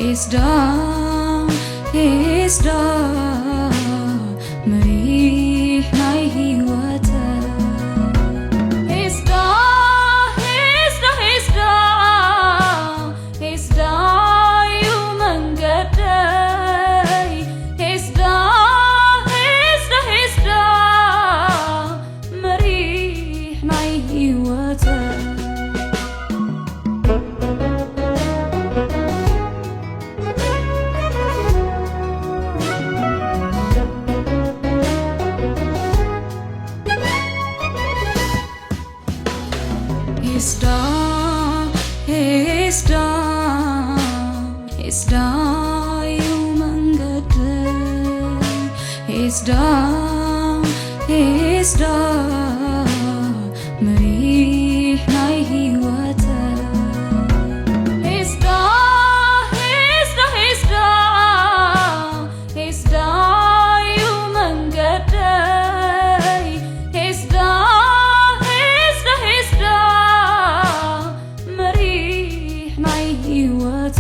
ሄስዳ ሄስዳ መሪሕ ናይ ህይወት ሄስዳ ሄስዳ ሄስዳ ሄስዳ እዩ መንገደይ ሄስዳ ሄስዳ ሄስዳ መሪሕ ናይ ህይወት ሄስዳ ሄስዳ ሄስዳ እዩ መንገደይ ሄስዳ ሄስዳ መሪሕ ናይ ህይወት ሄስዳ ሄስዳ ሄስዳ ሄስዳ እዩ መንገደይ ሄስዳ ሄስዳ ሄስዳ መሪሕ ናይ ህይወት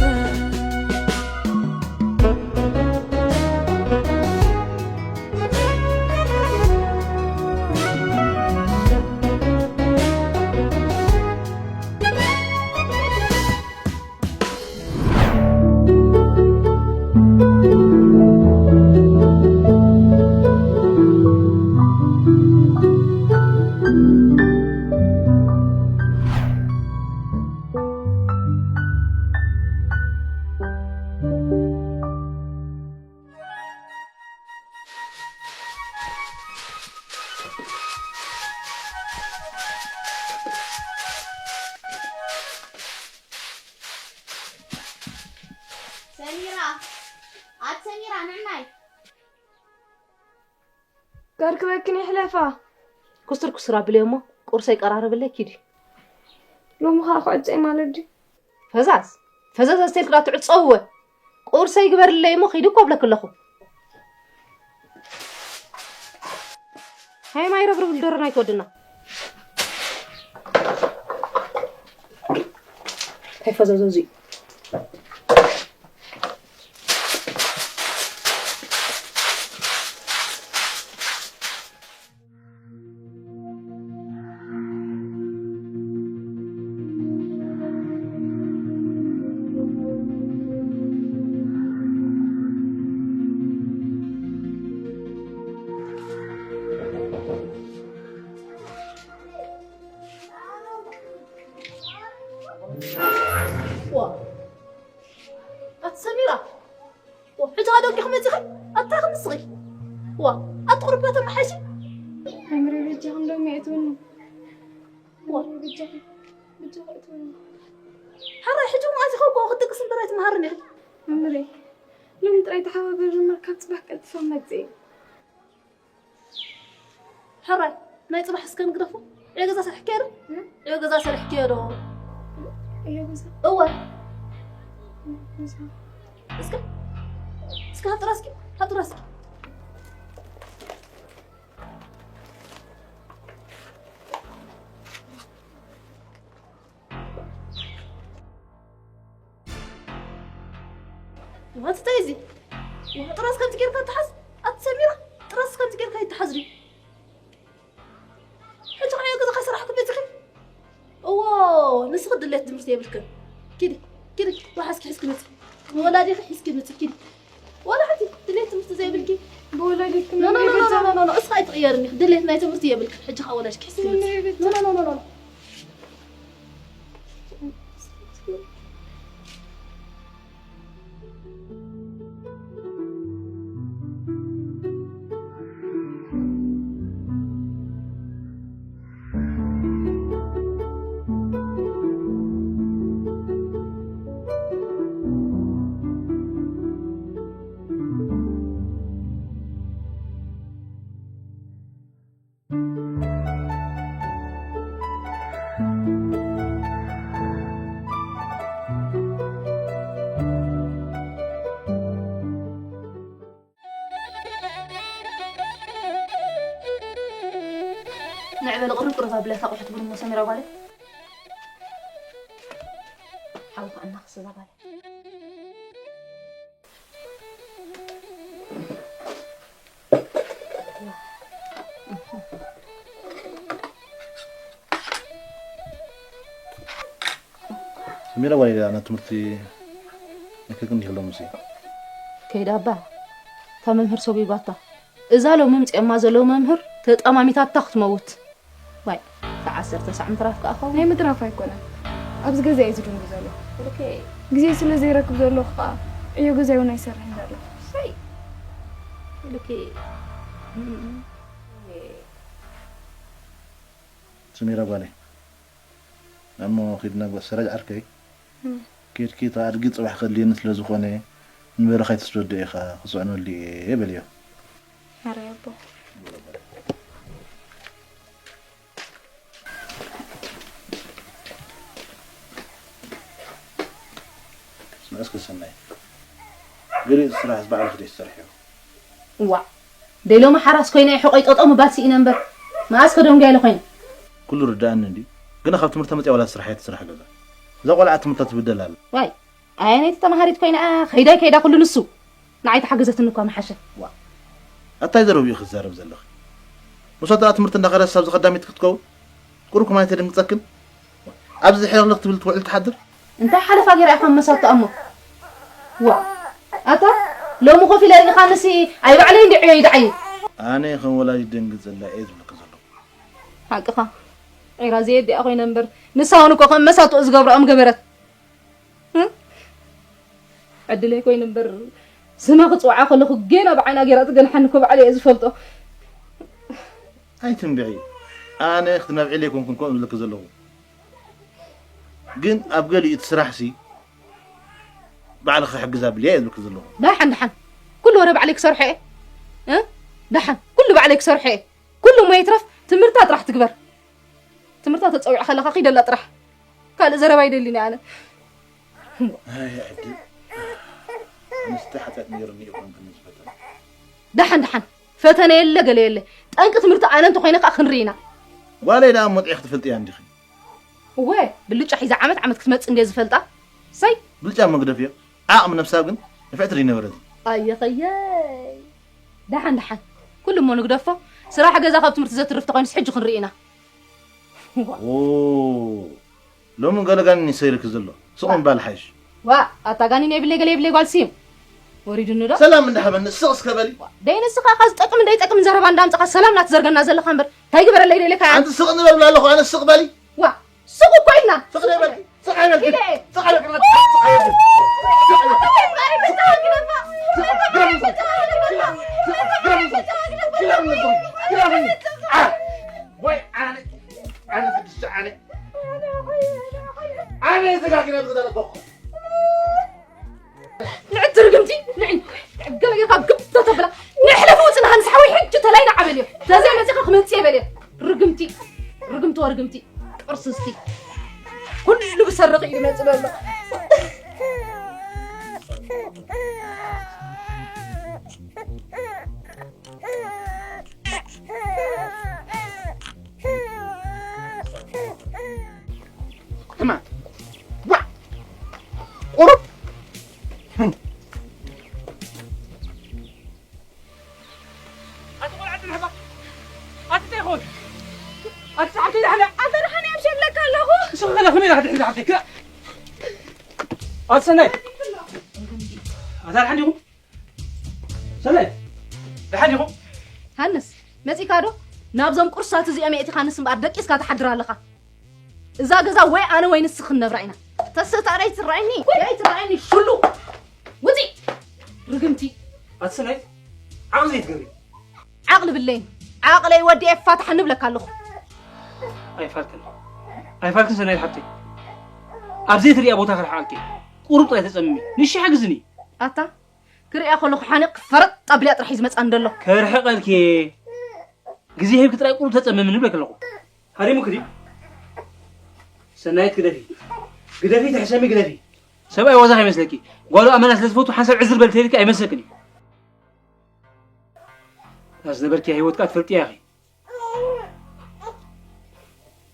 ሰሚራ ኣት ሰሚራ ንዕናይ ከርክበክን ይሕለፋ። ኩስትር ኩስትር ኣብለይ እሞ ቁርሰይ ቀራርብለይ ኪዲ። ሎሚ ኸኣ ክዕጾ እየ ማለት ድዩ? ፈዛዝ ፈዘዘ ዝተልክ ዳ ትዕጸውወ። ቁርሰይ ግበርለይ እሞ ኪዲ እኮ እብለክ ኣለኹ። ሃይ ማይ ረብርብ ልደረና ኣይትወድና። እንታይ ፈዘዘ እዚኡ? ዋ ኣቲ ሰሚራ ዋ፣ ሕጂ ኸ ደቂኹም መጺኺ? ኣታ ኸም ንስኺ። ዋ፣ ኣቲ ቁርባቶም መሓይሺ? ኣምሪ በጃኹም ደሞ የእትውኒ። ዋ። ኣምሪ በጃኹም፣ በጃኹም የእትውኒ። ሓራይ ሕጂ እውን ኣዚኸ እኮ ክትድቅስ እምበር ኣይትመሃርን ኢኺ። ኣምሪ፣ ሎሚ ጥራይ ተሓባበሪ እምበር ካብ ጽባሕ ቀልጢፈ መጽእ። ሕራይ ናይ ጽባሕ እስከ ንግደፎ። ዕዮ ገዛ ሰሪሕክዮ ዶ? እም? ዕዮ ገዛ ሰሪሕክዮ ዶ? ዕዮ ገዛ? እወ። ዕዮ ገዛ። እስከ፣ እስከ ሃጥራ እስኪ፣ ሃጥራ እስኪ። ዋት እንታይ እዚ? ዋ፣ ጥራስ ከምዚ ጌርካ ትሓዝ? ኣቲ ሰሚራ፣ ጥራስ ከምዚ ጌርካ ይትሓዝ ድዩ? ሕጂ ኸዓ ገዛ ከይሰራሕኩ መጺኺ? እዎ፣ ንስኺ ድሌት ትምህርቲ የብልክን። ኪዲ፣ ኪዲ፣ ወሓዝኪ ሒዝኪ መጺ። ንወላዲኺ ሒዝኪ መጺ፣ ኪዲ። ዋላ ሓንቲ ድሌት ትምህርቲ ዘይብልኪ? ብወላዲትኪ ኖ፣ ኖ፣ መምርሒ ኖ፣ ኖ፣ በጃ። ኖ፣ ኖ፣ ኖ፣ እስኻ ኣይትቕየርኒ። ድሌት ናይ ትምህርቲ የብልክን። ሕጂ ኸዓ ወላዲትኪ ሒዝኪ መጺ። መምርሒ በጃ። ኖ፣ ኖ፣ ኖ፣ ኖ፣ ኖ። ንዕበሊ ቅርብ ቅርብ ኣብለታ ኣቑሑት ቡን እሞ ሰሚራ ጓለይ። ሓውኻ እናኽስዛ ጓለይ። ሜላ ዋይ ዳ ትምህርቲ ንክክን ይህሎም ሲ ከይዳ ኣባ እታ መምህር ሰጉባታ እዛ ሎሚ ምፅኦማ ዘለዉ መምህር ተጠማሚታታ ክትመውት። ዋይ፣ እታ ዓሰርተ ሳዕ ምትራፍ ከኣ ኸውን። ናይ ምትራፍ ኣይኮነን። ኣብዚ ገዛ እየ ዝድንጉ ዘለኹ። ኦኬ። ግዜ ስለ ዘይረክብ ዘለኹ ከኣ ዕዮ ገዛይ እውን ኣይሰርሕን ዘለኹ። ሰይ። ኦኬ። ስሚራ ጓለይ፣ እሞ ኺድና ጓ-፣ ሰራጅ ዓርከይ፣ እም። ኬድኪ፣ እታ ኣድጊ ጽባሕ ከድልየኒ ስለ ዝኾነ፣ ንበረኻ ኣይትስደዶ ኢኻ፣ ክጽዕነሉ እየ በልዮ። ኣረ ኣቦ። ስምዒ እስከ ሰናይ፣ ገሊኡ ስራሕስ ባዕልኺ ዲኺ ትሰርሕዮ? እዋእ፣ ደይ ሎሚ ሓራስ ኮይነ እየ ሕቖይ ጠጠው ምባል ስኢነ እምበር፣ መኣስ ከደንጉያ ኢለ ኮይነ። ኩሉ ርድኣኒ እንድዩ፣ ግና ካብ ትምህርታ መፂኣ ዋላ ስራሕ እያ ትስራሕ ገዛ። እዛ ቆልዓ ትምህርታ ትብደል ኣላ። ዋይ፣ ኣየነይቲ ተምሃሪት ኮይና ከይዳ ከይዳ ኩሉ ንሱ። ንዓይ ተሓገዘትኒ እኳ ምሓሸ። ዋ፣ ኣታይ ዘረብኡ ክዛረብ ዘለኺ? ንሶ ደኣ ትምህርቲ እንዳኸደት ኣብዚ ኸዳሚት ክትከውን? ቁሩብ ከማን ተደንግጸክን? ኣብዚ ሕልኽልኽ ትብል ትውዕል ትሓድር? እንታይ ሓለፋ ገይራ ኢኻ መሳቶ ኣሞ? ዋ፣ ኣታ ሎሚ ኮፍ ኢለ ርኢኻንሲ ኣይ ባዕለይ እንድዕዮ ይድዓይ። ኣነ ከም ወላዲ ደንግጸላ እየ ዝብለኪ ዘለኹ። ሓቅኻ። ዒራ ዘየዲኣ ኮይነ እምበር፣ ንሳ እውን እኮ ከም መሳትኡ ዝገብርኦም ገበረት። እ? ዕድለይ ኮይኑ እምበር፣ ስማ ክጽውዓ ከለኹ ጌና ብዓይና ጌራ ትገንሓኒ እኮ ባዕለይ እየ ዝፈልጦ። ኣይትንብዒ። ኣነ ክትነብዕለይ ኣይኮንኩን ከምኡ ዝብለኪ ዘለኹ። ግን ኣብ ገሊኡ እቲ ስራሕሲ ባዕልኺ ክሕግዝ ኣብልያ እየ ዝብለኪ ዘለኹ። ደሓን፣ ደሓን። ኩሉ ወረ ባዕለይ ክሰርሖ እየ። እ? ደሓን። ኩሉ ባዕለይ ክሰርሖ እየ። ኩሉ እሞ ይትረፍ ትምህርታ ጥራሕ ትግበር። ትምህርታ ተጸዊዑ ከለኻ ኺደላ ጥራሕ። ካልእ ዘረባ ኣይደልን እየ ኣነ። ኣይ፣ ዕድል። ኣንስቲ ሓጢኣት ነይሩኒ ይኾን ግን ዝፈተነ። ደሓን፣ ደሓን። ፈተነ የለ፣ ገለ የለ። ጠንቂ ትምህርቲ ኣነ እንተኾይነ ከኣ ክንርኢ ኢና። ጓለይ ደኣ እሞ ጥዒኺ ትፈልጥያ እንዲኺ። እወ፣ ብልጫ ሒዛ ዓመት ዓመት ክትመጽእ እንድየ ዝፈልጣ። ሰይ። ብልጫ መግደፍዮ። ዓቕሚ ነብሳ ግን ንፍዕቲ ዘይነበረት። ኣየኸየይ። ደሓን፣ ደሓን። ኩሉ እሞ ንግደፎ። ስራሕ ገዛ ካብ ትምህርቲ ዘትርፍ ተኾይኑስ ሕጂ ክንርኢ ኢና። ኦ፣ ሎሚ ገለ ጋኒን ይሰይርኪ ዘሎ። ስቕ ምባል ሓይሽ። ዋ፣ ኣታ ጋኒን የብለይ ገለ የብለይ ጓል ስም። ወሪዱኒ ዶ? ሰላም እንዳሃበኒ ስቕ እስከ በሊ። ደይ ንስኻ ካብ ዝጠቅምን ዘይጠቅምን ዘረባ እንዳምጻኻ ሰላም ናትዘርገና ዘለኻ እምበር፣ እንታይ ግበረለይ ደይለካ እያ? ኣንቲ ስቕ ንበል ብላ ኣለኹ፣ ኣነ ስቕ በሊ። ዋ፣ ስቕ እኮ ኢልና። ስቕ ንበል። ስቕ ኣይበልክን። ኢለ። ስቕ ኣይበልክን። ስቕ ኣይበልክን። ግረምኒ። ግረምኒ። ግረምኒ። አ፣ ወይ ኣነ፣ ኣነ ስድስተ ኣነ። ኣነ ተጋጊነ ብዝገለበኹ። ንዕቲ ርግምቲ፣ ንዒ፣ ገለ ጌርካ ግብ ተተብላ። ንሕለፍ ውፅና ሃንስ ሓወይ ሕጂ ተላይና ዓበልዮ። ተዘይ መፂኻ ክመፅእ የበልዮ። ርግምቲ፣ ርግምቲ ወርግምቲ። ጥርስስቲ። ኩሉ ብሰርቕ እዩ ዝመፅእ ዘሎ። ሕማም። ዋ! ቁሩብ። ኣቲ ቆልዓ ጽንሕባ። ኣቲ እንታይ ይኾን? ኣቲ ጸሓፍቲ ደሓን እያ? ኣታ ደሓን እያ፣ ምሽ እብለካ ኣለኹ። ንስኺ ከላ ከመይ ኢኻ ድሕሪ ጸሓፍቲ? ክላ-፣ ኣቲ ሰናይ። ኣታ ደሓን ዲኹም? ሰናይ፣ ደሓን ዲኹም? ሃንስ፣ መጺእካ ዶ? ናብዞም ቁርሳት እዚኦም የእቲኻንስ እምበኣር ደቂስካ ትሓድር ኣለኻ። እዛ ገዛ ወይ ኣነ ወይ ንስኺ ክንነብራ ኢና። ተስእታ ደይ ትረኣይኒ፣ ደይ ትረኣይኒ፣ ሽሉ። ውጺ! ርግምቲ። ኣቲ ሰናይ፣ ዓቕሊ ዘይትገብሪ። ዓቕሊ ብለይን። ዓቕለይ ወዲኤ ፋታሕ ንብለካ ኣለኹ። ኣይፋልክን። ኣይፋልክን ሰናይት ሓብተይ። ኣብ ዘይትሪኣ ቦታ ክርሕቐልኪ። ቁሩብ ጥራይ ተጸምሚ። ንሺ ሓግዝኒ። ኣታ፣ ክሪኣ ከለኹ ሓኒቕ ክፈረጥ ኣብልያ ጥራሕ እዩ ዝመጽኣኒ ዘሎ። ከርሕቐልኪ። ግዜ ሂብኪ ጥራይ ቁሩብ ተጸመሚ ንብለኪ ኣለኹ። ሃሪሙኪ ድዩ? ሰናይት ግደፊ። ግደፊ፣ ትሕሸሚ ግደፊ። ሰብኣይ ዋዛ ከይመስለኪ። ጓሉ ኣመና ስለ ዝፈቱ ሓንሳብ ዕዝር በል ተይልኪ ኣይመስለክን እዩ። እታ ዝነበርኪያ ህይወት ከኣ ትፈልጥያ ኢኺ።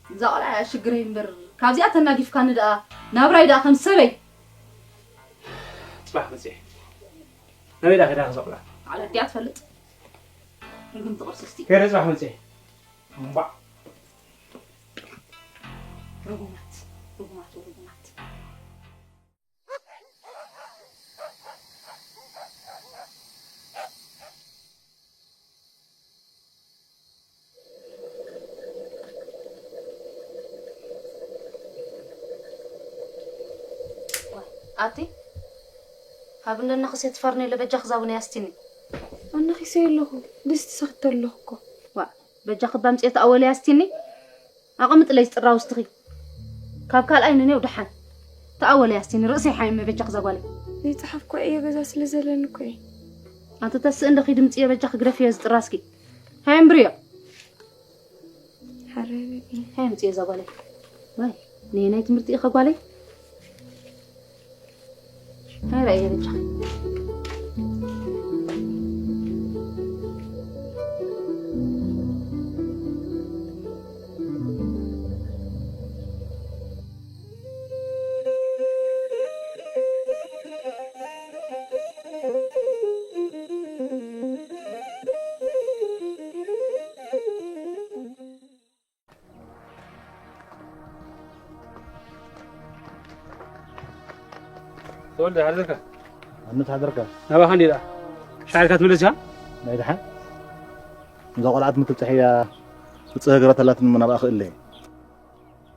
እዛ ቆልዓ እያ ሽግረይ እምበር፣ ካብዚኣ ተናጊፍካኒ ደኣ ናብራይ ደኣ ከም ሰበይ። ጽባሕ መጽየ። ናበይ ደኣ ከይዳ እዛ ቆልዓ? ባዕላ ኣዲኣ ትፈልጥ። ርግምቲ ቅርስስቲ። ከይደ ጽባሕ መጽየ። እምባዕ። ርጉማት፣ ርጉማት፣ ርጉማት። ኣቲ፣ ካብ እንደነኽስ የትፈርኒ ለበጃ ክዛቡን ያስቲኒ። ኣነኺሰ ኣለኹ፣ ድስቲ ሰኽተ ኣለኹ እኮ። ዋ፣ በጃ ክባ ምጽኤት ኣወለ ያስቲኒ። ኣቐምጥለይ ዝጥራ ውስትኺ። ካብ ካልኣይ ንኔው ደሓን። ተኣወለ ያስቲኒ፣ ርእሰይ ሓይመ በጃ ክዛጓለይ። ዘይጸሓፍኩ ዕዮ ገዛ ስለ ዘለኒ እኮ እየ። ኣንቲ ተስእ እንደ ኺድ ምጽዮ በጃ ክግደፍዮ ዝጥራ እስኪ። ሃይ እምብርዮ። ሓረሪ። ሃይ ምጽዮ እዛ ጓለይ። ወይ፣ ንየናይ ትምህርቲ ኢኻ ጓለይ? ሃይ ራእየ በጃ። ተወልደ፣ ሓደርካ? ኣነት ሓደርካ? ናባኻ እንዴ ደኣ? ሻዕርካ ትምለስ ኢኻ? ናይ ደሓን? እዛ ቆልዓ ትምትብጽሕ እያ፣ ትጽህ እግራ ተላትን ምናብኣ ክእለ።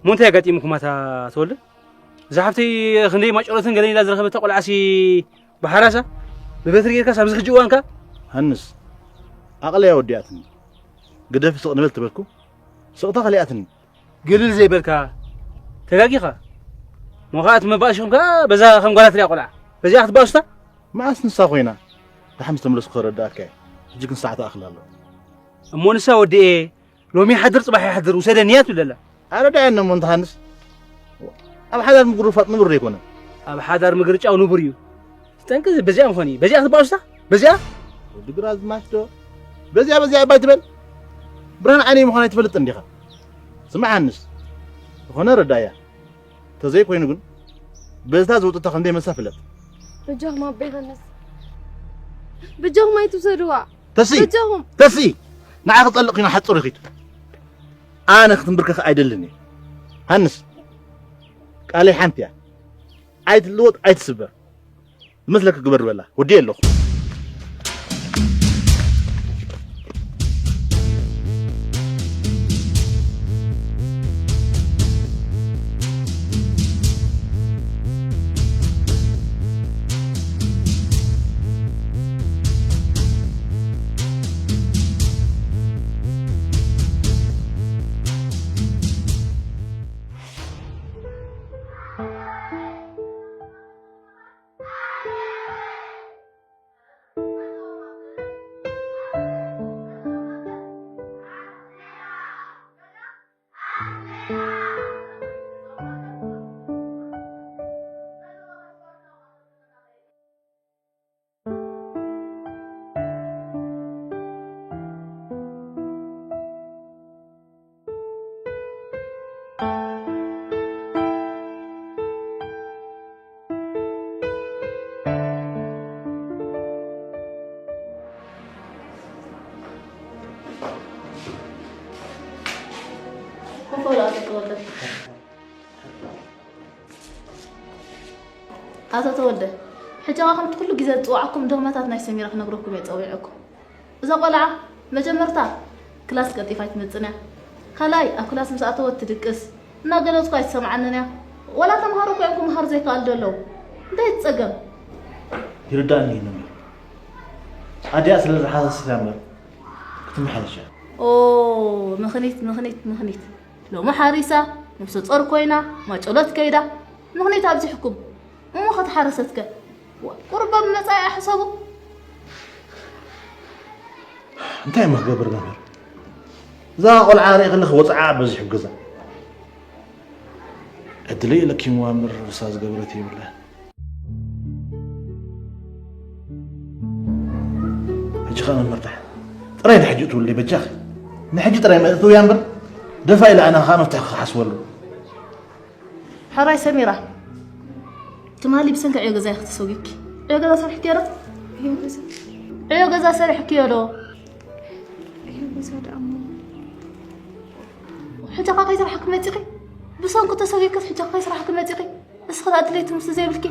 እሞ እንታይ ኣጋጢሙኩም ኣታ ተወልደ? እዛ ሓፍተይ ክንደይ ማጨሎትን ገለን ኢላ ዝረኸበታ ቆልዓሲ ብሓራሳ ብበትሪ ጌርካስ ኣብዚ ሕጂ እዋንካ? ሃንስ፣ ዓቕለይ ኣወዲኣትኒ። ግደፊ ስቕ ንበል ትበልኩ፣ ስቕታ ከሊኣትኒ። ግልል ዘይበልካ ተጋጊኻ። እሞ ኸኣ እቲ መባእሲኹም ከኣ በዛ ከም ጓላት ሪኣ ቆልዓ። በዚኣ ክትባእሱታ? መዓስ ንሳ ኮይና? ደሓን ምስ ተመለስኩ ከረድኣካ እየ። ሕጂ ግን ሰዓት ኣኽል ኣሎ። እሞ ንሳ ወዲኤ ሎሚ ይሓድር ጽባሕ ይሓድር ውሰደኒ እያ ትብል ኣላ። ኣረዳእየኒ እሞ እንተ ሃንስ። ኣብ ሓዳር ምግርፋጥ ንቡር ዘይኮነ። ኣብ ሓዳር ምግርጫው ንቡር እዩ። ጠንቂ በዚኣ ምኾን እዩ። በዚኣ ክትባእሱታ? በዚኣ? ወዲ ግራዝማች ዶ? በዚኣ፣ በዚኣ እባ ኣይትበል። ብርሃን ዓይነይ ምዃና ኣይትፈልጥን ዲኻ? ስማዕ ሃንስ። ዝኾነ ረዳእያ። ተዘይኮይኑ ግን፣ በዝታ ዝውጥታ ከም ዘይመልሳ ፍለጥ። በጃኹም ኣቦ ዮሃንስ። በጃኹም ኣይትውሰድዋ። ተሲ! በጃኹም። ተሲ! ንዓ ክጸልቕ ኪኖ ሓጹር ይኺድ። ኣነ ክትንብርከኽ ኣይደልን እየ። ሃንስ፣ ቃለይ ሓንቲ እያ። ኣይትልወጥ፣ ኣይትስበር። ዝመስለካ ግበር በላ። ወዲ ኣለኹ። ኮፍ በሉ ኣቶ ተወልደ። ኣቶ ተወልደ፣ ሕጂ ከኣ ከምቲ ኩሉ ግዜ ዝጽውዓኩም ድኽመታት ናይ ሰሚራ ክነግረኩም እየ ጸዊዐኩም። እዛ ቆልዓ መጀመርታ ክላስ ቀልጢፋ ኣይትመጽእን እያ። ካልኣይ ኣብ ክላስ ምስ ኣተወት ትድቅስ፣ እናገለጽኩ ኣይትሰምዓንን እያ። ዋላ ተምሃሮ እኮ እዮም ክምሃሩ ዘይከኣሉ ዘለዉ። እንታይ እቲ ጸገም? ይርዳእኒ እዩ ነሚር። ኣዲኣ ስለ ዝሓሳስብ እያ እምበር ክትመሓየሽ እያ። ኦ፣ ምኽኒት፣ ምኽኒት፣ ምኽኒት። ሎሚ ሓሪሳ፣ ነብሰ ጾር ኮይና፣ ማጨሎት ከይዳ፣ ምኽኒት ኣብዚሕኩም። እሞ ኸተሓረሰትከ? ዋ፣ ቁሩብ ኣብ መጻኢኣ ሕሰቡ። እንታይ እሞ ክገብር መምህር? እዛ ቆልዓ ርኢ ከለኺ ወጽዓ በዚሑ ገዛ። ዕድለይ ኢለኪ እሞ መምህር፣ ንሳ ዝገበረት የብላን። ሕጂ ኸኣ መምህር፣ ጥራይ ንሕጂ እትውለይ በጃኺ። ንሕጂ ጥራይ መእትውያ እምበር፣ ደፋ ኢለ ኣነ ኸኣ መፍትሒ ክሓስበሉ። ሕራይ ሰሚራ፣ ትማሊ ብሰንኪ ዕዮ ገዛ ኢኺ ተሰጒግኪ። ዕዮ ገዛ ሰሪሕክዮ ዶ? ዕዮ ገዛ። ዕዮ ገዛ ሰሪሕክዮ ዶ? ዕዮ ገዛ ደኣ እሞ። ሕጂ ኸ ከይሰራሕኪ መጺኺ? ብሰንኩ ተሰጒግክስ ሕጂ ኸ ከይሰራሕኪ መጺኺ? እስኺ ደኣ ድሌት ትምህርቲ ዘይብልኪ?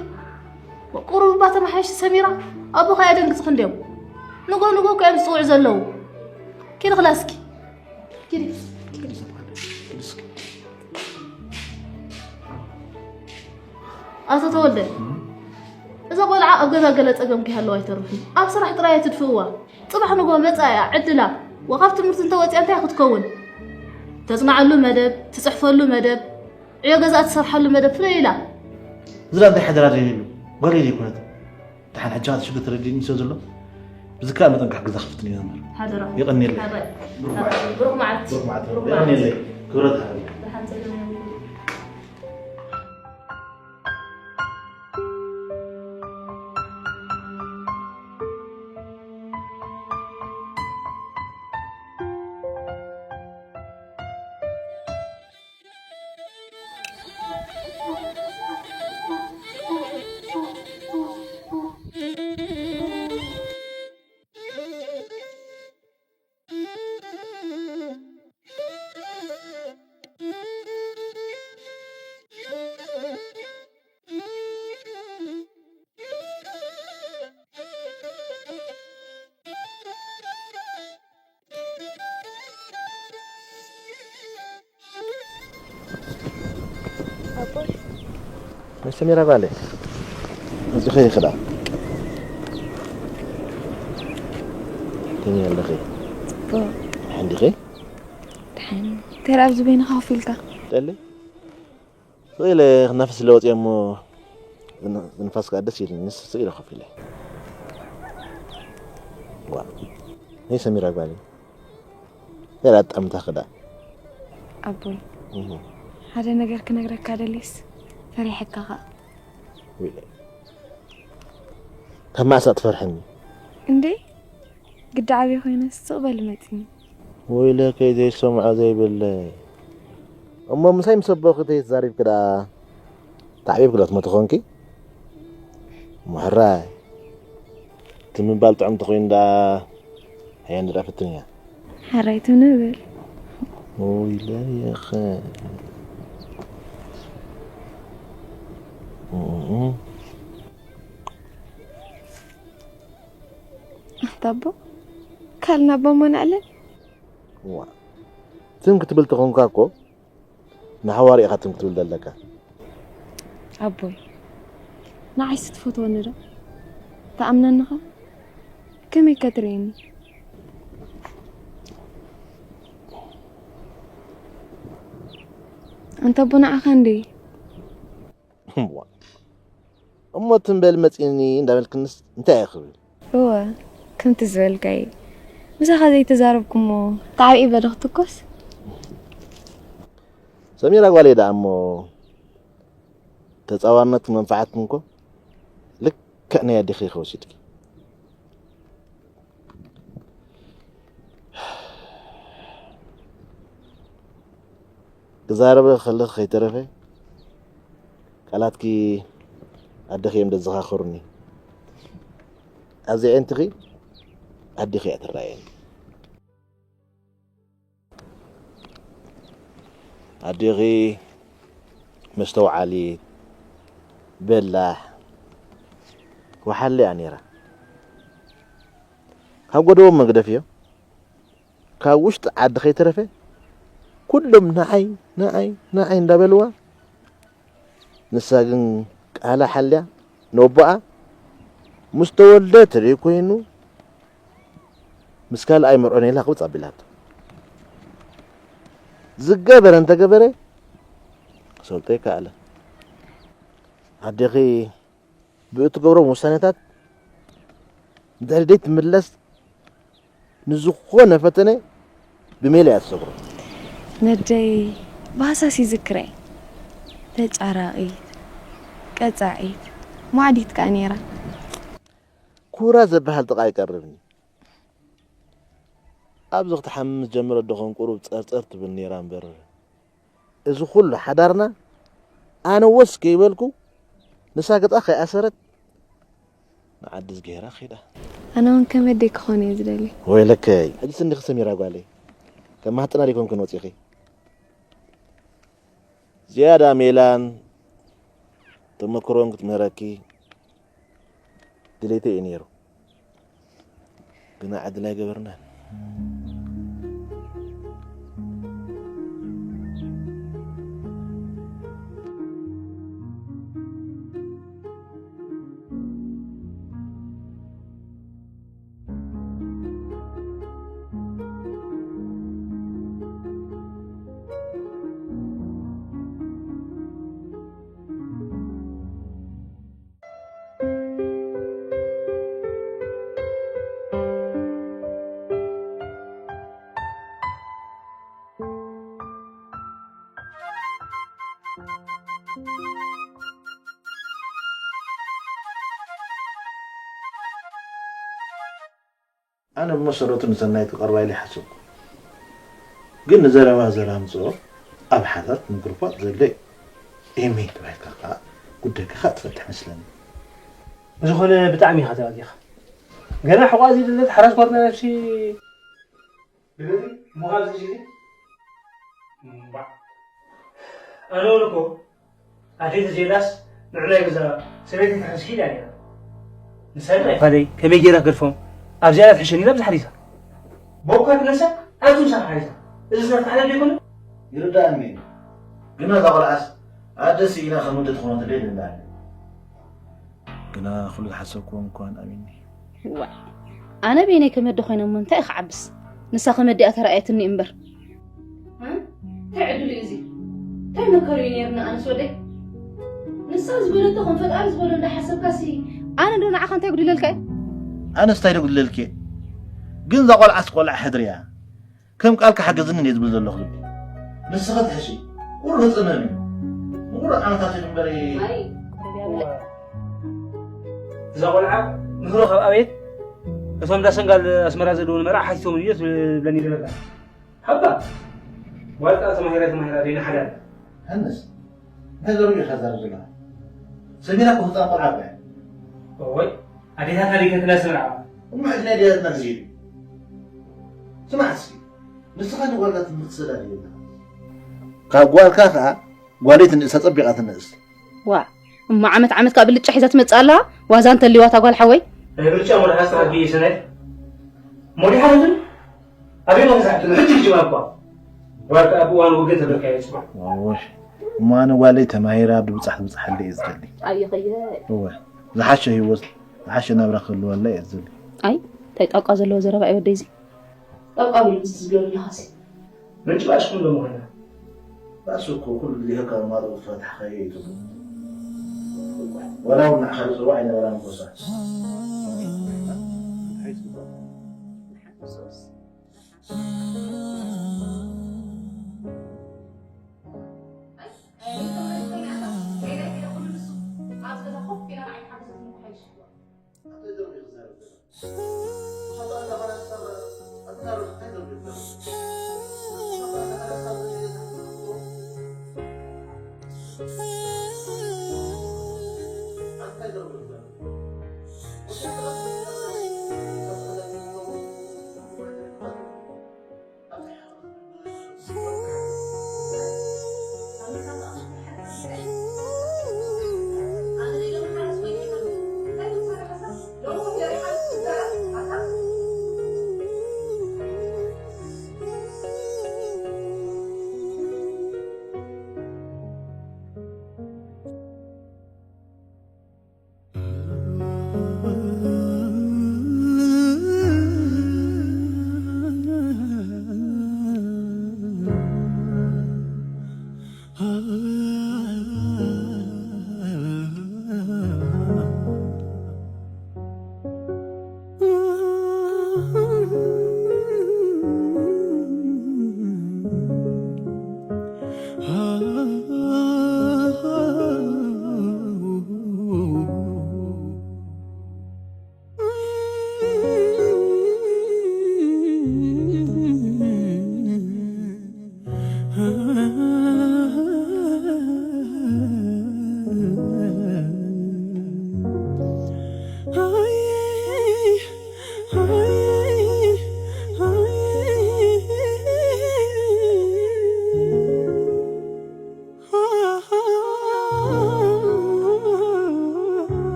ቁሩብ እባ ተመሓየሺ ሰሚራ፣ ኣቦኻ ኣየደንግጽኽን ድዮም? ንጎ ንጎ እኮ እዮም ዝጽውዑ ዘለዉ። ኪዲ ክላስኪ። ኪዲ። ኣቶ ተወልደ፣ እዛ ቆልዓ ኣብ ገዛ ገለ ጸገም ከይሃለዋ ኣይተርፍን። ኣብ ስራሕ ጥራይ ኣይትድፍእዋ። ጽባሕ ንግሆ መጻኢያ ዕድላ ወኻብ ትምህርቲ እንተወጽያ እንታይ ክትከውን? ተጽናዓሉ መደብ፣ ትጽሕፈሉ መደብ፣ ዕዮ ገዛ ትሰርሓሉ መደብ ፍለይ ኢላ። ዝራ እንታይ ሓደራ ዘይብሉ ጓል ዘይኮነት። ደሓን ሕጂ ኻኣ ሽግር ተረዲእኒ ስለ ዘሎ ብዝከኣል መጠን ክሕግዛ ክፍትን እየ መምህር። ሓደራ። የቐንየለይ። ሓደራ። ብሩኽ መዓልቲ። ብሩኽ መዓልቲ። ብሩኽ መዓልቲ። የቐንየለይ። ክብረት ሃበለይ። ደሓን ጸገም የብሉን። ኣቦይ። መስተሚራ ጓለይ። እዚ ኸይ ክዳ። ከመይ ኣለኺ? ጽቡቕ። ሓንዲኺ? ደሓን። እንታይ ደኣ ኣብዚ በይንኻ ኮፍ ኢልካ? ጠሊ? ስቕ ኢለ ክናፈስ ኢለ ወፅየ እሞ ዝን-፣ ዝንፋስ ከዓ ደስ ኢሉኒ። ንስ ስቕ ኢለ ኮፍ ኢለ። ዋ። ናይ ሰሚራ ጓለይ። ሄላ ኣጣምታ ክዳ። ኣቦይ፣ እህ። ሓደ ነገር ክነግረካ ደልየስ ፈሪሐካ ኸኣ። ወይለይ። ካብ መዓስ ትፈርሐኒ? እንዴ፣ ግዳ ዓብየ ኮይነ ስቕ በል መጺኒ። ወይለከይ ዘይሰምዖ ዘይብለይ። እሞ ምሳይ ምስ ኣቦኺ ተይትዛሪብኪ ደኣ ተዓቢብኪ ዶ ትሞቲ ኾንኪ? እሞ ሕራይ። እቲ ምባል ጥዑም እንተኾይኑ ደኣ፣ ሃየ ንርኣ ፍትንያ። ሓራይ ትንብል። ኦይለየኸ። እም። ኣታ ኣቦ፣ ካልና ኣቦ እሞ ንዕለል። እዋ። ትም ክትብል ተኾንካ እኮ፣ ንሓዋሩ ኢኻ ትም ክትብል ዘለካ። ኣቦይ፣ ንዓይስ ትፈትወኒ ዶ? ትኣምነኒ ኸ? ከመይ ከ ትርእየኒ? ኣንታ ኣቦ፣ ንዓኻ እንድየ። እምቧ። እሞ ትም በል መጺኒ እንዳበልክንስ እንታይ እየ ክብል? እወ፣ ከምቲ ዝበልካዮ። ምሳኻ ዘይተዛረብኩ እሞ፣ ተዓብኢ በለ ክትኮስ? ሰሚራ ጓለይ ደኣ እሞ፣ ተጻዋርነትክን መንፍዓትክን እኮ ልክዕ ናይ ኣዴኺ ኢኺ ወሲድኪ። ክዛረበ ከለኺ ከይተረፈ ቃላትኪ ኣደኺ እዮም ዘዘኻኽሩኒ። ኣብዚ ኣዒንትኺ ኣዴኺ እያ ትረኣየኒ። ኣዴኺ መስተውዓሊት፣ በላሕ፣ ወሓለ እያ ነይራ። ካብ ጎደቦ መግደፍዮ፣ ካብ ውሽጢ ዓዲ ከይተረፈ፣ ኩሎም ንዓይ፣ ንዓይ፣ ንዓይ እንዳበልዋ፣ ንሳ ግን ቃላ ሓልያ፣ ነቦኣ፣ ምስ ተወልደ ተደይ ኮይኑ፣ ምስ ካልኣይ መርዖ ኔላ ክውፅ ኣቢላቶ። ዝገበረ እንተገበረ፣ ክሰልጦ ይከኣለ። ኣዴኺ ብእትገብሮም ውሳኔታት፣ ድሕሪ ደይ ትምለስ፣ ንዝኾነ ፈተነ ብሜላ እያ ትሰግሮ። ነደይ ብሃሳስ ይዝክረ። ተጫራቒት፣ ቀጻዒት፣ ማዕዲት ከኣ ነይራ። ኩራ ዝበሃል ጥቓ ኣይቀርብን። ኣብዚ ክትሓምም ምስ ጀመረት ደኾን ቁሩብ ጸርጸር ትብል ነይራ እምበር፣ እዚ ኩሉ ሓዳርና ኣነ ወስ ከይበልኩ፣ ንሳ ገጻ ከይኣሰረት ንዓዲ ዝገይራ ኸይዳ። ኣነ እውን ከም ኣደይ ክኾን እየ ዝደሊ። ወይለከይ፣ ሕጂ ስንዲኺ ሰሚራ ጓለይ፣ ከማህጥና ዲኮንክን ወጺኺ? ዝያዳ ሜላን ተመክሮን ክትምህረኪ ድሌተይ እዩ ነይሩ። ግና ዕድል ኣይገበርናን። ኣነ ብመሰረቱ ንሰናይት ክቐርባ ኢለ ይሓሰብኩ። ግን ንዘረባ ዘራምፅኦ ኣብ ሓዳር ምጉርባጥ ዘሎ እዩ። ኤሚ ተባሂልካ ከዓ ጉዳይካ ከዓ ትፈትሕ መስለኒ። ብዝኾነ ብጣዕሚ ኢኻ ተባጊኻ። ገና ሕቋ ዘይደለት ሓራስ ጓል ናይ ነብሲ ድገሪ እሞ ኣብዚ ግዜ እምባዕ። ኣነ እውን እኮ ኣደይ ተዘይላስ ንዕናይ ገዛ ሰበይቲ ተሕስኪ ኢላ ነይራ። ንሳ ግን ኣይፋለይ ከመይ ገይራ ክገድፎም ኣብዚኣ እያ ትሕሸኒ ኢላ ብዛ ሓሪሳ። ቦኳ ትነሳ ኣብዚ ምሳኻ ሓሪሳ። እዚ ስራሕ ተሓለል ዶ ይኮነ? ይርዳእኒ እዩ። ግን እዛ ቆልዓስ ኣደ ስኢና ከም ወዲ ትኾኖ ትደሊ እንዳለ። ግና ኩሉ ዝሓሰብክዎም እኳን ኣሚኒ። ዋይ ኣነ በይነይ ከመዲ ኮይነ እሞ እንታይ ክዓብስ? ንሳ ከመዲኣ ተራእየትኒ እምበር። እንታይ ዕድል እዩ እዚ? እንታይ መከሩ እዩ ነይርና ኣነስ ወደይ? ንሳ ዝበለቶ ከም ፈጣሪ ዝበሎ እንዳሓሰብካሲ ኣነ ዶ ንዓኻ እንታይ ጉድለልካ እየ? ኣነስ እንታይ ዶ ጉድለልክ እየ? ግን እዛ ቆልዓስ ቆልዓ ሕድሪ እያ። ከም ቃልካ ሓገዝኒ እየ ዝብል ዘለኹ ልቢ። ንስኺ ትሕሺ። ቁሩብ ህጽንን እዩ። ንቑሩብ ዓመታት እዩ እምበር። ኣይ እዛ ቆልዓ ንህሮ ካብ ኣቤት እቶም እንዳ ሰንጋል ኣስመራ ዘለዉ ንመርዓ ሓቲቶም እዩ ትብለኒ ዝነበርካ። ሃባ ጓል ከኣ ተማሂራ ተማሂራ ደይና ሓዳር። ሃንስ እንታይ ዘርኡ ኢኻ ዛረብ ዘለኻ? ሰሚራ እኮ ህፃን ቆልዓ እኮ እያ። እወይ ኣዴታትና ደይከትላ ስምርዓ። እሞ ዕድመ ኣዴታትና ግዜ እዩ። ስማዕ እስኪ ንስኻ ንጓልካ ትምህርቲ ሰዳ ድዩ ኣለኻ? ካብ ጓልካ ከኣ ጓለይ ትንእስ ኣጸቢቓ ትንእስ። ዋእ እሞ ዓመት ዓመት ከኣ ብልጫ ሒዛ ትመጽእ ኣላ። ዋዛ እንተሊዋ እታ ጓል ሓወይ። ናይ ብልጫ ሞድሓ ስራሕ ድዩ ሰናይት? ሞዲሓ ነትን ኣበይ ነው ተሳሕቱ? ሕጂ ሕጂ ማኳ ጓል ከኣ ብእዋን ውግእ ተበልካ ይጽባሕ። ዋወሽ እሞ ኣነ ጓለይ ተማሂራ ብብጻሕ ትብጻሓለይ እየ ዝደሊ። ኣየኸየ እወ ዝሓሸ ህይወት ዝሓሸ ናብራ ክህልወላ እየ ዝደሊ። ኣይ እንታይ ጣውቃ ዘለዎ ዘረባ እዩ ወደይ እዚ። ጣውቃ ቢሉ ምስ ዝብሎ ዘለኻሲ ምንጭ ባእስኩም ዶ ምኾና? ባእሲ እኮ ኩሉ ግዜ ካብ ማዶ ዝፈታሕኻዮ እዩ ትብሉ። ዋላ እውን ንዓኻ ዝፅዋዕ ኣይነበራን እኮ እሳ።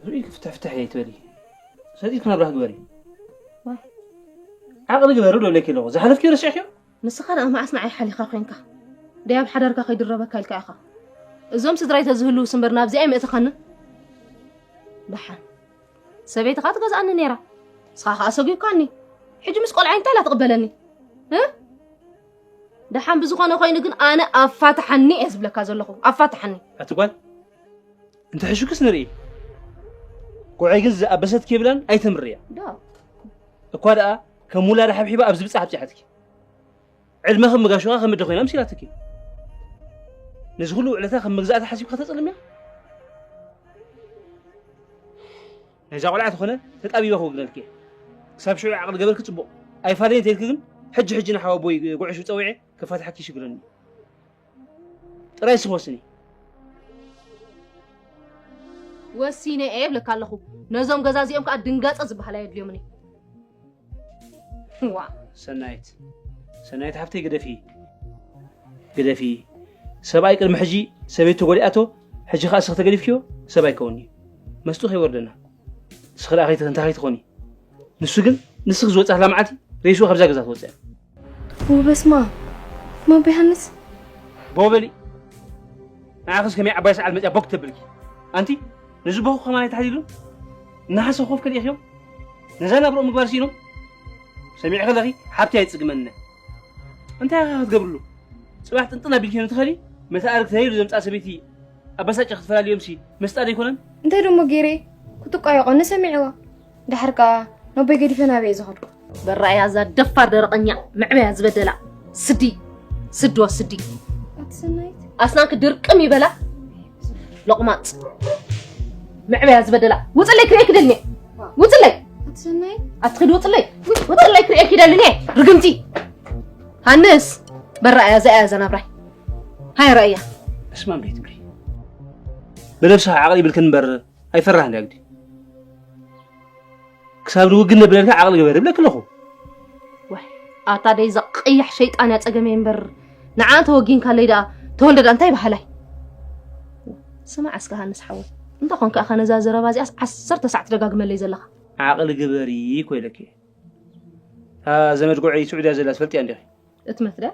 ርእይኪ ፍትሕ ፍትሕ እየ ትበሊ። ሰቲት ክነብራ ግበሪ። ዋይ። ዓቕሊ ግበሪ ዶ ኢለኪ ኣለኹ። ዝሓለፍኪ ረሲዕኪዮ? ንስኻ ደኣ መዓስ ንዓይ ሓሊኻ ኮንካ? ደይ ኣብ ሓዳርካ ከይድረበካ ኢልካ ኢኻ። እዞም ስድራይ ተዝህልዉስ እምበር ናብዚ ኣይምእተኻንን። ደሓን። ሰበይትኻ ትገዝኣኒ ነይራ። ንስኻ ከኣ ሰጒግካኒ። ሕጂ ምስ ቆልዓይ እንታይ ኢላ ትቕበለኒ? እ? ደሓን ብዝኾነ ኮይኑ ግን ኣነ ኣፋትሓኒ እየ ዝብለካ ዘለኹ። ኣፋትሓኒ። ኣቲ ጓል፣ እንተ ሕሹክስ ንርኢ። ቆልዓይ ግን ዝኣበሰትኪ የብላን ኣይተምርያ። ዶ? እኳ ደኣ ከም ውላዳ ሓብሒባ ኣብዚ ብጻሕ ኣብጺሓትኪ። ዕድመ ከም መጋሹኻ ከም እደ ኮይና ምሲላትኪ። ነዚ ኩሉ ውዕለታ ከም መግዛእቲ ሓሲብካ ተጸልምያ? ናይዛ ቆልዓ ተኾነ ተጣቢበ ክውግነልኪ እየ። ክሳብ ሽዑ ዓቕሊ ገበርኪ ጽቡቕ። ኣይፋለየን ተይልኪ ግን፣ ሕጂ ሕጂ ንሓወቦይ ጉዕሽ ጸዊዐ ከፋትሓኪ ይሽግረኒ። ጥራይ ስኺ ወስኒ። ወሲነ እየ ይብለካ ኣለኹ። ነዞም ገዛ እዚኦም ከዓ ድንጋፀ ዝበሃል ኣየድልዮምን እዩ። ዋ ሰናይት፣ ሰናይት ሓፍተይ ግደፊ፣ ግደፊ። ሰብኣይ ቅድሚ ሕጂ ሰበይቱ ተጎዲኣቶ፣ ሕጂ ከዓ እስኺ ተገዲፍክዮ ሰብ ኣይከውን'ዩ። መስጡ ከይወርደና። ንስኺ ደኣ ከይት- እንታይ ከይትኾኒ? ንሱ ግን ንስኺ ዝወፅኣላ መዓልቲ ሬስኡ ካብዛ ገዛ ትወፅእ። ውበስማ መቦ ዮሃንስ ቦበሊ ንዓኽስ ከመይ ዓባይ ሰዓል መፅያ ቦክ ተብልኪ ኣንቲ? ነዚ ቦኹ ከማን ኣይተሓዲሉን እናሓሰ ኮፍ ከሊእኽዮም ነዛ ናብርኦም ምግባር ስኢኖም። ሰሚዕ ከለኺ ሓብቲ ኣይፅግመነ እንታይ ኢኻ ክትገብርሉ? ፅባሕ ጥንጥን ኣቢልኪ ንትኸሊ መተኣርግ ተይሉ ዘምፃ ሰበይቲ ኣበሳጭ ክትፈላልዮም ሲ መስጣ ዘይኮነን? እንታይ ደሞ ገይረ ክትቋየቆኒ ሰሚዕዋ። ድሓር ከኣ ነቦይ ገዲፈ ናበይ እየ ዝኸድኩ? በራእያ እዛ ደፋር ደረቐኛ መዕበያ ዝበደላ ስዲ ስድዋ ስዲ ኣቲ ሰናይት ኣስናንክ ድርቅም ይበላ ሎቕማፅ መዕበያ ዝበደላ ውፅለይ ክርእየኪ ደልኒ ውፅለይ ኣቲ ሰናይት ኣትኽድ ውፅለይ ውፅለይ ክርእየኪ ደልኒ ርግምቲ ሃንስ በራእያ እዛ እያ እዛ ናብራይ ሃይ ረእያ እስማም ደይ ትብሊ ብነብስኻ ዓቕሊ ይብልክን እምበር ኣይፈራህን ያ ግዲ ክሳብ ንውግን ነብለልካ ዓቕሊ ግበር እብለክ ኣለኹ ዋይ ኣታ ደይ እዛ ቀያሕ ሸይጣን እያ ጸገመይ እምበር ንዓ ተወጊንካለይ ደኣ ተወልደ ደኣ እንታይ በሃላይ ስማዕ እስከ ሃንስ ሓወይ እንተ ኾንካ እኻ ነዛ ዘረባ እዚኣስ ዓሰርተ ሳዕ ትደጋግመለይ ዘለኻ ዓቕሊ ግበሪ እኮ ኢለኪ እየ እታ ዘመድ ጉዐይ ስዑድያ ዘላ ትፈልጥያ እንዲኺ እትመት ድያ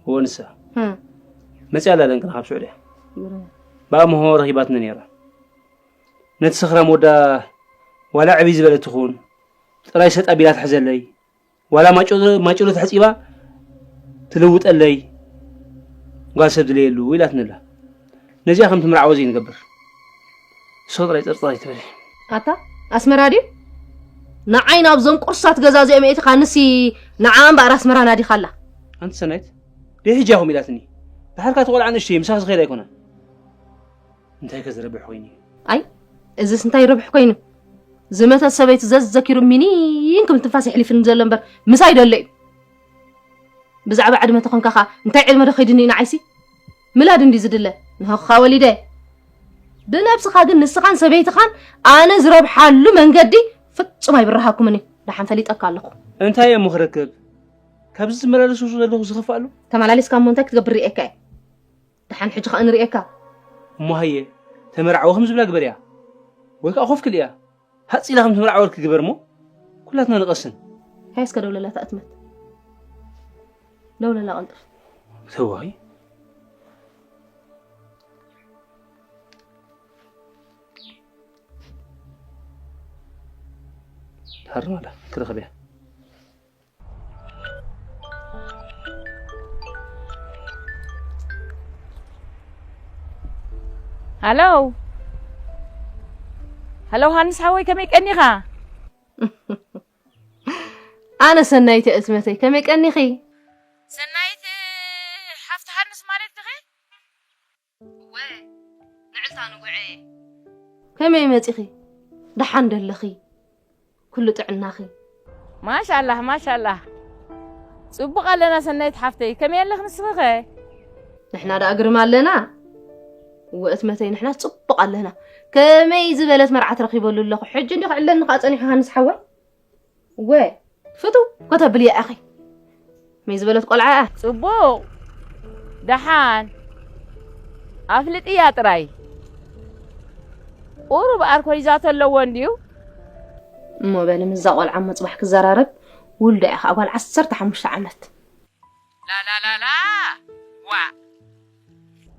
እወ ንሳ ህም መፅያ ኣላ ደንቅና ካብ ስዑድያ ብኣምሆ ረኺባትኒ ነይራ ነቲ ሰኽራም ወዳ ዋላ ዕብይ ዝበለት ትኹን ጥራይ ሰጥ ኣቢላ ትሕዘለይ ዋላ ማጭሎ ተሕፂባ ትልውጠለይ ጓል ሰብ ድለየሉ ኢላትኒ ኣላ ነዚኣ ከም ትምርዓዎ ዘይንገብር ንስኺ ጥራይ ጥርጥር ኣይትበሊ ኣታ ኣስመራ ድዩ ንዓይ ናብዞም ቁርሳት ገዛ እዚኦም የእቲኻ ንሲ ንዓ እምበኣር ኣስመራ ናዲኻ ኣላ ኣንቲ ሰናይት ደይ ሕጂ ኢኹም ኢላትኒ ድሓርካ እቲ ቆልዓ ንእሽተይ ምሳኺ ዝኸይድ ኣይኮነን እንታይ ከ ዝረብሕ ኮይኑ እዩ ኣይ እዝስ እንታይ ይረብሕ ኮይኑ ዝመተት ሰበይቲ ዘዘኪሩ ሚኒን ክብል ትንፋስ የሕሊፍኒ ዘሎ እምበር ምሳይ ደሎ እዩ ብዛዕባ ዕድመ ተኾንካ ኸኣ እንታይ ዕድመ ዶ ከይድኒ ንዓይሲ ምላድ እንዲ ዝድለ ንሆኻ ወሊደ ብነብስኻ ግን ንስኻን ሰበይትኻን ኣነ ዝረብሓሉ መንገዲ ፍጹም ኣይብርሃኩምን እዩ ደሓን ፈሊጠካ ኣለኹ እንታይ እየ እሞ ክረክብ ካብዚ ዝመላለሱ ዘለኹ ዝኸፍእ ኣሎ ተመላሊስካ እሞ እንታይ ክትገብር ርኤካ እየ ደሓን ሕጂ ኸኣ ንርእየካ። እሞ ሃየ ተመርዓዊ ከም ዝብላ ግበርያ ወይ ከኣ ኮፍ ክልእያ ሃጽ ኢላ ከም ትምርዓወልኪ ግበር እሞ ኩላትና ንቐስን። ሃየ እስከ ደውለላ እታ እትመት ደውለላ ቀልጥፍ። ተዋሂ ሃርማላ ክረኽብያ። ሃሎ ሃሎ ሃንስ ሓወይ ከመይ ቀኒኻ? ኣነ ሰናይት እየ እትመተይ ከመይ ቀኒኺ? ሰናይት ሓፍቲ ሃንስ ማለት ድኺ? እወ ንዕልታ ንጉዐ እየ። ከመይ መጺኺ? ደሓን ደለኺ? ኩሉ ጥዕናኺ። ማሻላህ ማሻላህ ጽቡቕ ኣለና ሰናይት ሓፍተይ ከመይ ኣለኽ ንስኺኸ? ንሕና ደኣ ግርም ኣለና። እወ እትመተይ ንሕና ጽቡቕ ኣለና። ከመይ ዝበለት መርዓት ረኺበሉ ኣለኹ ሕጂ እንዲ ክዕለኒ ከኣ ጸኒሑ ሃንስ ሓወይ። እወ ፍትው ከተብሊ እያ ኣኺ። ከመይ ዝበለት ቆልዓ እያ። ጽቡቕ ደሓን ኣፍልጥያ ጥራይ ቁሩብ ኣርኮ ሒዛቶ ኣለዎ እንድዩ እሞ በሊ ምስዛ ቆልዓ እሞ ጽባሕ ክዘራረብ ውልዳ እያ ከኣ ጓል ዓሰርተ ሓሙሽተ ዓመት ላላላላ ዋእ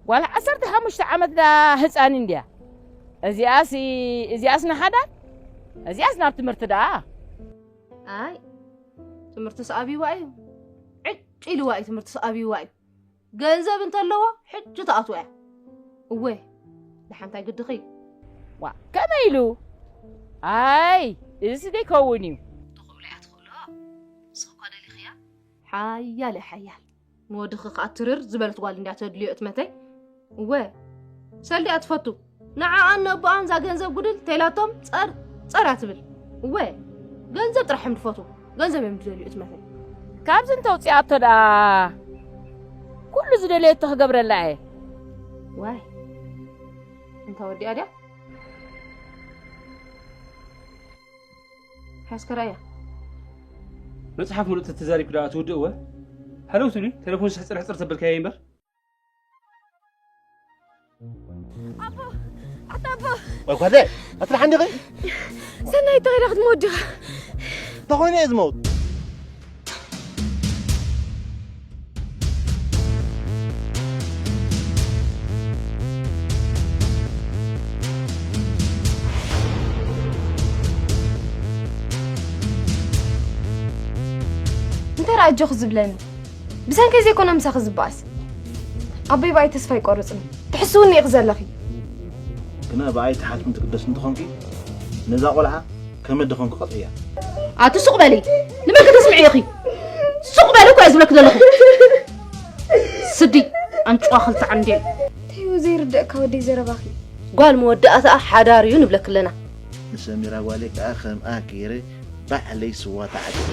ጓል ዓሰርተ ሓሙሽተ ዓመት ደኣ ህጻን እንድያ እዚኣስ እዚኣስ ንሓዳር እዚኣስ ናብ ትምህርቲ ደኣ ኣይ ትምህርትስ ኣብይዋ እዩ ዕጭ ኢልዋ እዩ ትምህርትስ ኣብይዋ እዩ ገንዘብ እንተለዎ ሕጂ ትኣትዋ እያ እወ ደሓንታይ ግድኺ ዋ ከመይ ኢሉ ኣይ እዚ ዘይከውን እዩ ትኽእሎ እያ ትኽእሎ ንስኺ እኳ ደሊኽያ ሓያል እያ ሓያል ንወድኺ ከዓ ትርር ዝበለት ጓል እንዲያ ተድልዮ እትመተይ። እወ፣ ሰልዲ እያ ትፈቱ። ንዓኣን ነቦኣን እዛ ገንዘብ ጉድል ተይላቶም ጸር ጸር እያ ትብል። እወ፣ ገንዘብ ጥራሕ እዮም ዝፈቱ። ገንዘብ እዮም ዝደልዩ እትመተይ። ካብዚ እንተውፅኣቶ ደኣ ኩሉ ዝደለየቶ ክገብረላ እየ። ዋይ፣ እንታ ወዲኣ ድያ? ሓስከራያ። መጽሓፍ ምሉእ ተተዛሪብኪ ደኣ ትውድእወ? ሃለው ትብሊ፣ ቴሌፎን ሕጽር ሕጽር ተበልካዮ እምበር። ኣቦ፣ ኣታ ኣቦ። ወይ ጓለ፣ ኣትልሓ እንዲኺ? ሰናይ ተኸይዳ ክትመወት ዲኻ? ተኾይነ እየ ዝመውት። እንታይ ደኣ ኣጆኺ ዝብለኒ? ብሰንከይ ዘይኮነ ምሳኺ ዝበኣስ። ኣቦይ ብኣይ ተስፋ ኣይቆርጽን። ትሕስውኒ ኢኺ ዘለኺ። ግና ብኣይ ትሓትኩን ትግደስ እንተኾንኪ፣ ነዛ ቆልዓ ከመይ ደኾንኩ ቀጥዕያ። ኣቲ ሱቕ በሊ። ንመን ከተስምዒ ኢኺ? ሱቕ በሊ እኮ እየ ዝብለኪ ዘለኹ። ስዲ፣ ኣንጭዋ ክልተ ዓንዴል። እንታይ እዩ ዘይርደእካ ወደይ ዘረባኺ? ጓል መወዳእታኣ ሓዳር እዩ ንብለኪ ኣለና። ንሰሚራ ጓለይ ከኣ ከምኣ ገይረ ባዕለይ ስዋ ተዓጢቐ።